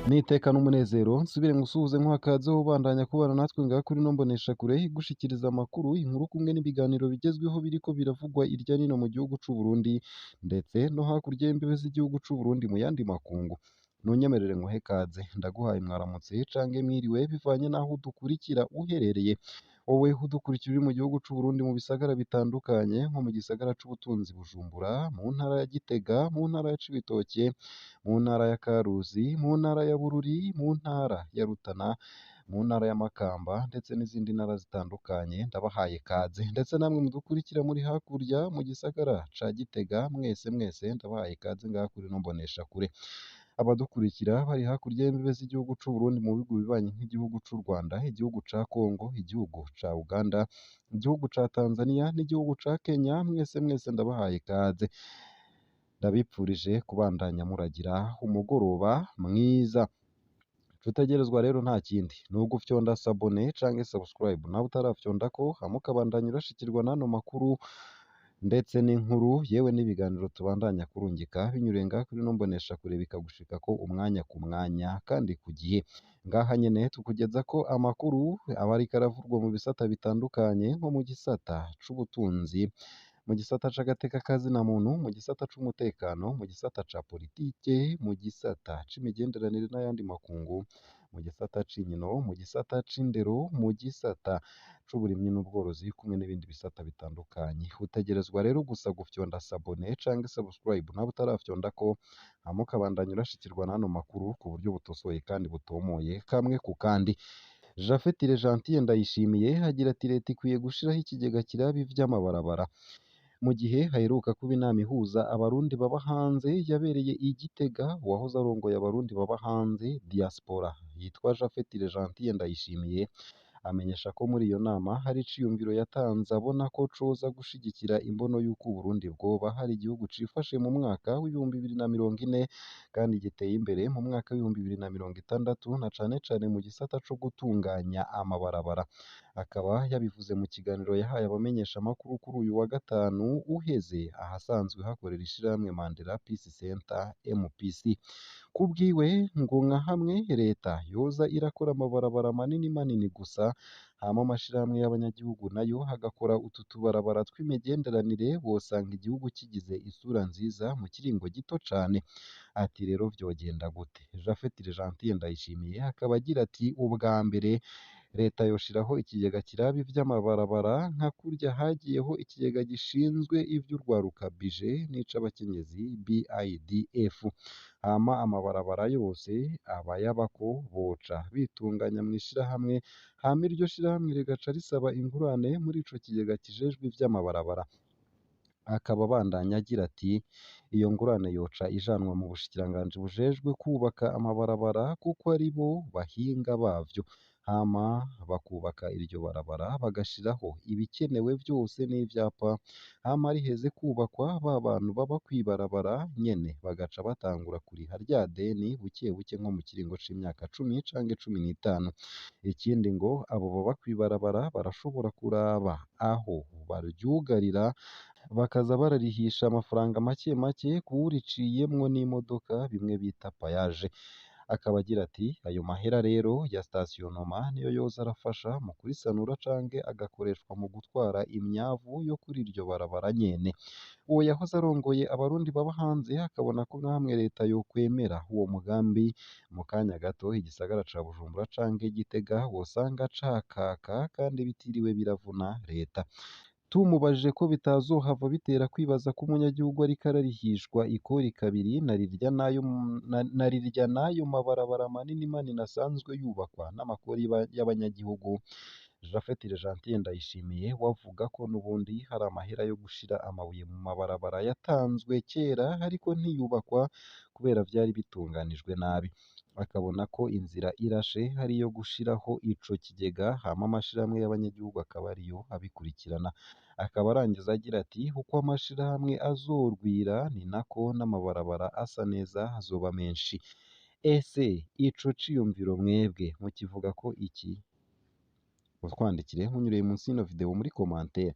N'iteka n'umunezero nsubire ngusuhuze nkuhakaze ubandanya kubana natwe ngaha kuri ino mboneshakure igushikiriza amakuru, inkuru kumwe n'ibiganiro bigezweho biriko biravugwa irya nino mu gihugu c'u Burundi ndetse no hakurya y'imbibe z'igihugu c'u Burundi mu yandi makungu. Nunyemerere nguhe kaze, ndaguhaye mwaramutse canke mwiriwe bivanye n'aho udukurikira uherereye. Wowe udukurikira uri mu gihugu c'u Burundi mu bisagara bitandukanye nko mu gisagara c'ubutunzi Bujumbura, mu ntara ya Gitega, mu ntara ya Cibitoke, mu ntara ya Karusi, mu ntara ya Bururi, mu ntara ya Rutana, mu ntara ya Makamba ndetse n'izindi ntara zitandukanye, ndabahaye kaze. Ndetse namwe mudukurikira muri hakurya mu gisagara ca Gitega, mwese mwese ndabahaye kaze ngaha kuri ino mboneshakure. Abadukurikira bari hakurya y'imbibe z'igihugu c'u Burundi mu bihugu bibanyi nk'igihugu c'u Rwanda, igihugu ca Congo, igihugu ca Uganda, igihugu ca Tanzania n'igihugu ca Kenya, mwese mwese ndabahaye kaze. Ndabipfurije kubandanya muragira umugoroba mwiza. Icutegerezwa rero nta kindi ni ugufyonda sabone canke subscribe nawe utarafyondako, hama ukabandanya urashikirwa n'ano makuru ndetse n'inkuru yewe n'ibiganiro tubandanya kurungika binyuriye ngaha kuri ino mboneshakure bikagushikako umwanya ku mwanya kandi ku gihe. Ngaha nyene tukugezako amakuru aba ariko aravurwa mu bisata bitandukanye nko mu gisata c'ubutunzi, mu gisata c'agateka kazina muntu, mu gisata c'umutekano, mu gisata ca politike, mu gisata c'imigenderanire n'ayandi makungu, mu gisata c'inkino, mu gisata c'indero, mu gisata c'uburimyi n'ubworozi kumwe n'ibindi bisata bitandukanye. Utegerezwa rero gusa gufyonda sabone canke subscribe nawe utarafyondako, hama ukabandanya urashikirwa n'ano makuru ku buryo butosoye kandi butomoye kamwe ku kandi. Japhet Gentille Ndayishimiye agira ati leta ikwiye gushiraho ikigega kiraba ivy'amabarabara. Mu gihe haheruka kuba inama ihuza abarundi baba hanze yabereye i Gitega, uwahoze arongoye abarundi baba hanze diaspora yitwa Japhet Gentille Ndayishimiye amenyesha ko muri iyo nama hari iciyumviro yatanze abona ko coza gushigikira imbono y'uko Uburundi bwoba hari igihugu cifashe mu mwaka w'2040 kandi giteye imbere mu mwaka w'2060 na cane cane mu gisata co gutunganya amabarabara. Akaba yabivuze mu kiganiro yahaye abamenyeshamakuru kuri uyu wa gatanu uheze ahasanzwe hakorera ishirahamwe Mandela Peace Center MPC. Kubwiwe ngo nka hamwe leta yoza irakora amabarabara manini manini gusa, hama amashirahamwe y'abanyagihugu nayo agakora utu tubarabara tw'imigenderanire, wosanga igihugu kigize isura nziza mu kiringo gito cane. Ati rero vyogenda gute? Japhet Gentille Ndayishimiye akaba agira ati ubwa mbere leta yoshiraho ikigega kiraba ivy'amabarabara nka kurya hagiyeho ikigega gishinzwe ivy'urwaruka bije n'ic'abakenyezi BIDF. Hama amabarabara yose abayabako boca bitunganya mw'ishirahamwe, hama iryo shirahamwe rigaca risaba ingurane muri ico kigega kijejwe ivy'amabarabara. Akaba abandanya agira ati iyo ngurane yoca ijanwa mu bushikiranganji bujejwe kubaka amabarabara kuko aribo bahinga bavyo, hama bakubaka iryo barabara bagashiraho ibikenewe vyose n'ivyapa, hama riheze kubakwa ba bantu baba kw'ibarabara nyene bagaca batangura kuriha rya deni buke buke nko mu kiringo c'imyaka 10 canke 15. Ikindi ngo abo baba kw'ibarabara barashobora kuraba aho baryugarira bakaza bararihisha amafaranga make make kuwuriciyemwo n'imodoka bimwe bita payaje. Akaba agira ati ayo mahera rero ya stationnement niyo yoza arafasha mu kurisanura canke agakoreshwa mu gutwara imyavu yo kuri iryo barabara nyene. Uwo yahoze arongoye abarundi baba hanze akabona ko namwe leta yokwemera uwo mugambi mu kanya gato igisagara ca Bujumbura canke Gitega wosanga cakaka kandi bitiriwe biravuna leta. Tumubajije ko bitazohava bitera kwibaza ko umunyagihugu ariko ararihishwa ikori kabiri na rirya n'ayo mabarabara manini manini asanzwe yubakwa n'amakori y'abanyagihugu, Japhet Gentille Ndayishimiye we avuga ko n'ubundi hari amahera yo gushira amabuye mu mabarabara yatanzwe kera ariko ntiyubakwa kubera vyari bitunganijwe nabi. Akabona ko inzira irashe ari iyo gushiraho ico kigega hama amashirahamwe y'abanyagihugu akaba ariyo abikurikirana. Akaba arangiza agira ati uko amashirahamwe azorwira ni nako n'amabarabara asa neza azoba menshi. Ese ico ciyumviro mwebwe mukivuga ko iki? Mutwandikire munyuriye munsi y'ino video muri commentaire.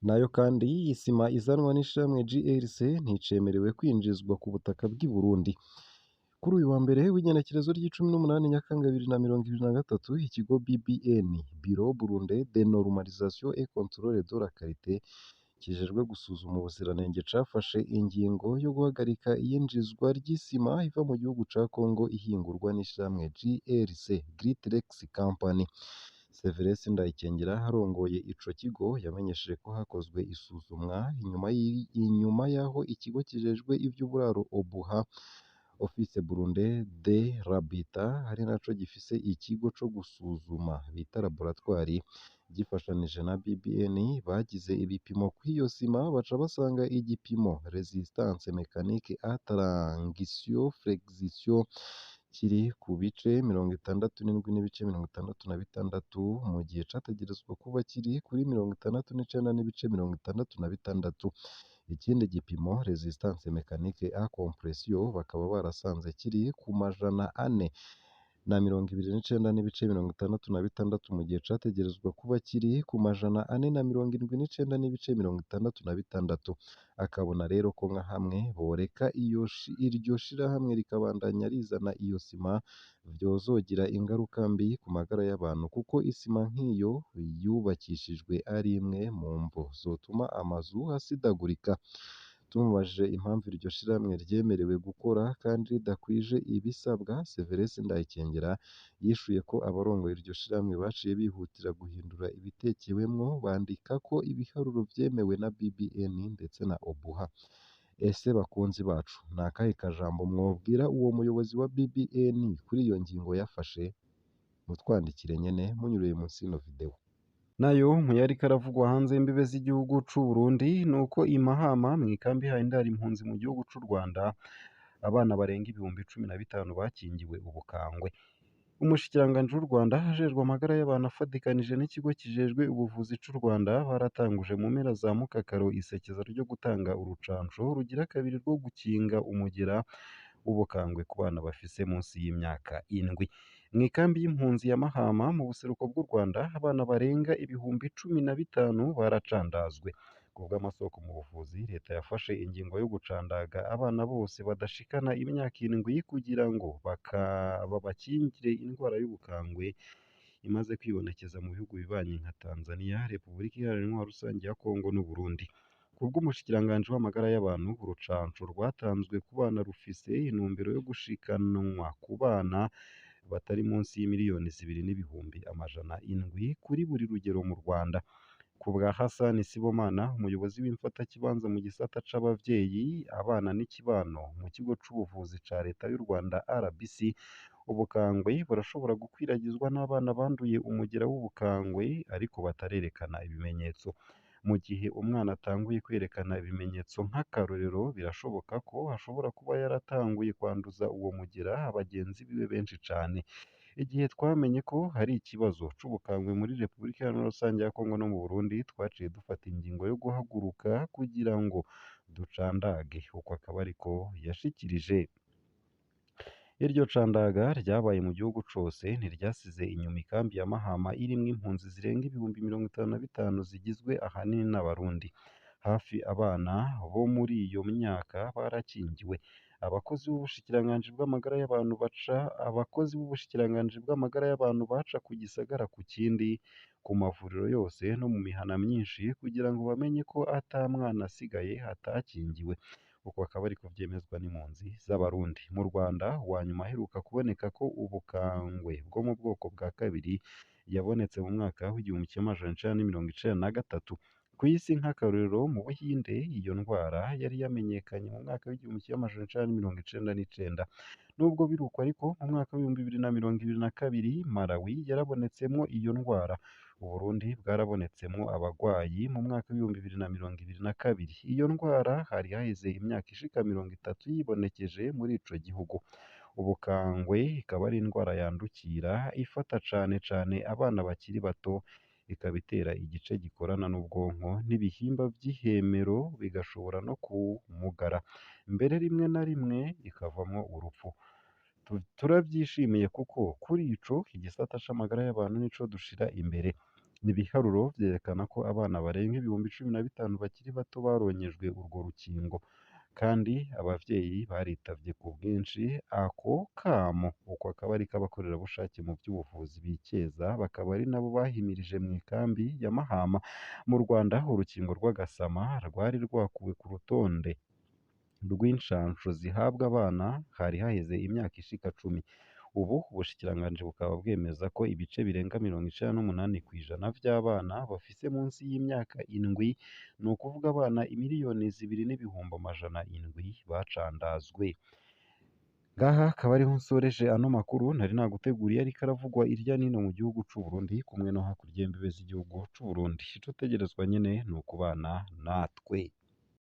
Nayo kandi isima izanwa n'ishirahamwe GRC nticemerewe kwinjizwa ku butaka bw'i Burundi. Kuri uyu wa mbere w'igenekerezo ry'icumi n'umunani Nyakanga 2023, ikigo BBN, Bureau Burundais de Normalisation et Contrôle de la Qualité, kijejwe gusuzuma ubuziranenge cafashe ingingo yo guhagarika iyinjizwa ry'isima iva mu gihugu ca Congo ihingurwa n'ishirahamwe GRC, Great Lakes Company. Severus Ndayikengera arongoye ico kigo yamenyesheje ko hakozwe isuzumwa inyuma y'aho ikigo kijejwe ivy'uburaro OBUHA, Office Burundais de l'Habitat, ari naco gifise ikigo co gusuzuma bita laboratoire, gifashanije na BBN bagize ibipimo kw'iyo sima baca basanga igipimo resistance mécanique à tension flexion kiri ku bice 67.66, mu gihe categerezwa kuba kiri kuri 69.66. Ikindi gipimo resistance mécanique à compression bakaba barasanze kiri ku 429.66, mu gihe categerezwa kuba kiri ku 479.66. Akabona rero ko nka hamwe boreka iryo shirahamwe rikabandanya rizana iyo sima vyozogira ingaruka mbi ku magara y'abantu, kuko isima nk'iyo yubakishijwe ari imwe mu mvo zotuma amazu asidagurika. Tumubajije impamvu iryo shirahamwe ryemerewe gukora kandi ridakwije ibisabwa, Severus Ndayikengera yishuye ko abarongoye iryo shirahamwe baciye bihutira guhindura ibitekewemwo bandika ko ibiharuro vyemewe na BBN ndetse na OBUHA. Ese bakunzi bacu, ni akahe kajambo mwobwira uwo muyobozi wa BBN kuri iyo ngingo yafashe? Mutwandikire nyene munyuriye munsi y'ino video. Nayo mu yariko aravugwa hanze y'imbibe z'igihugu c'u Burundi nuko i Mahama mw'ikambi ihaye indaro impunzi mu gihugu c'u Rwanda abana barenga 15,000 bakingiwe ubukangwe. Umushikiranganji w'u Rwanda ajejwe amagara y'abantu afadikanije n'ikigo kijejwe ubuvuzi c'u Rwanda baratanguje mu mpera za mukakaro isekeza ryo gutanga urucanco rugira kabiri rwo gukinga umugera w'ubukangwe ku bana bafise munsi y'imyaka 7. Mw'ikambi y'impunzi ya Mahama mu buseruko bw'u Rwanda abana barenga 15,000 baracandazwe. Kubw'amasoko mu buvuzi, leta yafashe ingingo yo gucandaga abana bose badashikana imyaka 7 kugira ngo babakingire indwara y'ubukangwe imaze kwibonekeza mu bihugu bibanyi nka Tanzania, Repubulika Iharanira Intwaro Rusange ya Kongo n'u Burundi. Kubw'umushikiranganji w'amagara y'abantu, urucanco rwatanzwe ku bana rufise intumbero yo gushikanwa ku bana batari munsi y'2,700,000 kuri buri rugero mu Rwanda. Kubwa Hassan Sibomana, umuyobozi w'imfatakibanza mu gisata c'abavyeyi, abana n'ikibano mu kigo c'ubuvuzi ca leta y'u Rwanda RBC, ubukangwe burashobora gukwiragizwa n'abana banduye umugera w'ubukangwe ariko batarerekana ibimenyetso. Mu gihe umwana atanguye kwerekana ibimenyetso nk'akarorero, birashoboka ko ashobora kuba yaratanguye kwanduza uwo mugera bagenzi biwe benshi cane. Igihe twamenye ko hari ikibazo c'ubukangwe muri Repubulika Iharanira Rusange ya Kongo no mu Burundi, twaciye dufata ingingo yo guhaguruka kugira ngo ducandage. Uko akaba ariko yashikirije. Iryo candaga ryabaye mu gihugu cose ntiryasize inyuma ikambi ya Mahama irimwo impunzi zirenga 55,000 zigizwe ahanini n'Abarundi. Hafi abana bo muri iyo myaka barakingiwe. Abakozi b'ubushikiranganji bw'amagara y'abantu baca ku gisagara ku kindi, ku mavuriro yose no mu mihana myinshi kugira ngo bamenye ko ata mwana asigaye atakingiwe. Uko akaba ariko vyemezwa n'impunzi z'Abarundi. Mu Rwanda, uwanyuma aheruka kuboneka ko ubukangwe bwo mu bwoko bwa kabiri yabonetse mu mwaka w'1993. Kw'isi nk'akarorero mu Buhinde iyo ndwara yari yamenyekanye mu mwaka w'1999. Nubwo biruko ariko, mu mwaka w'2022 Malawi yarabonetsemwo iyo ndwara. Uburundi bwarabonetsemwo abagwayi mu mwaka w'2022. Iyo ndwara hari haheze imyaka ishika 30 yibonekeje muri ico gihugu. Ubukangwe ikaba ari indwara yandukira ifata cane cane abana bakiri bato, ikaba itera igice gikorana n'ubwonko n'ibihimba vy'ihemero bigashobora no kumugara, mbere rimwe na rimwe ikavamwo urupfu. Turavyishimiye kuko kuri ico igisata c'amagara y'abantu nico dushira imbere. Ibiharuro vyerekana ko abana barenga 15,000 bakiri bato baronkejwe urwo rukingo. Kandi abavyeyi baritavye ku bwinshi ako kamo. Uko akaba ariko abakorerabushake mu vy'ubuvuzi bikeza, bakaba ari nabo bahimirije mw'ikambi ya Mahama mu Rwanda urukingo rw'agasama rwari rwakuwe ku rutonde rw'inshansho zihabwa abana hari haheze imyaka ishika 10. Ubu ubushikiranganji bukaba bwemeza ko ibice birenga 98% vy'abana bafise munsi y'imyaka 7, ni ukuvuga abana 2,700,000 bacandazwe. Ngaha akaba ariho nsoreje ano makuru nari naguteguriye ariko aravugwa irya nino mu gihugu c'u Burundi kumwe no hakurya y'imbibe z'igihugu c'u Burundi. Ico utegerezwa nyene ni ukubana natwe.